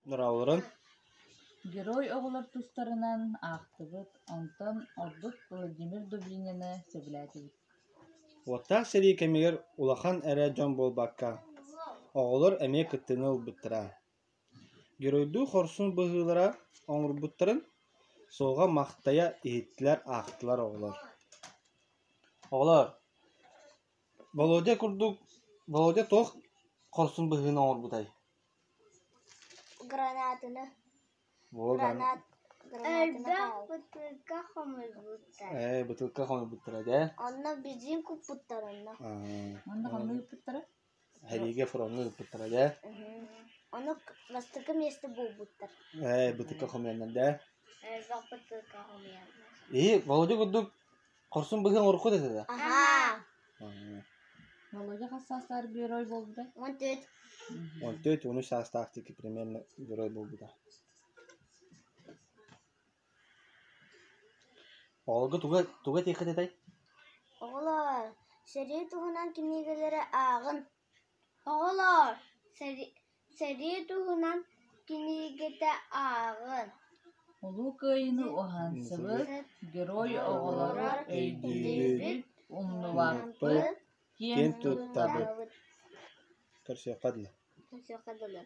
Дорооболорун. Герой оҕолор тустарынан аахтыбыт, онтон ордук Владимир Дубинины сөбүлээтибит. Уоттаах сэрии кэмигэр улахан эрэ дьон буолбакка, оҕолор эмиэ кыттыыны ылбыттара. Геройдуу хорсун быһыылара оҥорбуттарын суоҕа-махтайа иһиттилэр, аахтылар оҕолор. Оҕолор, Володя курдук Володя туох хорсун быһыыны оҥорбутай? Гранатаны. Гранат. Элбэх бытыылка хомуйбуттар. Ээ, бытыылка хомуйбуттара дээ. Онно бензин куппуттар онно. Онно ханна ыыппыттара? Сэриигэ фроҥҥа ыыппыттара дээ. Ону бастакы миэстэ буолбуттар. Ээ, бытыылка хомуйаннар дээ. Элбэх бытыылка хомуйаннар. И, Володя курдук хорсун быһыы оҥоруккут этэ да? Аhaa. Володя хас саастаах герой буолбутай? 14. 14 13 саастаах диэки примерно герой буолбута. Оҕолорго туга туга этиэххит этэй? Оҕолоор, сэрии туһунан кинигэлэри ааҕын. Оҕолоор, сэрии туһунан кинигэтэ ааҕын. Улуу Кыайыыны уһансыбыт герой оҕолору өйдүүбүт, умнубаппыт, киэн Киэн туттабыт. Көрсүөххэ дылы. Көрсүөххэ дылы.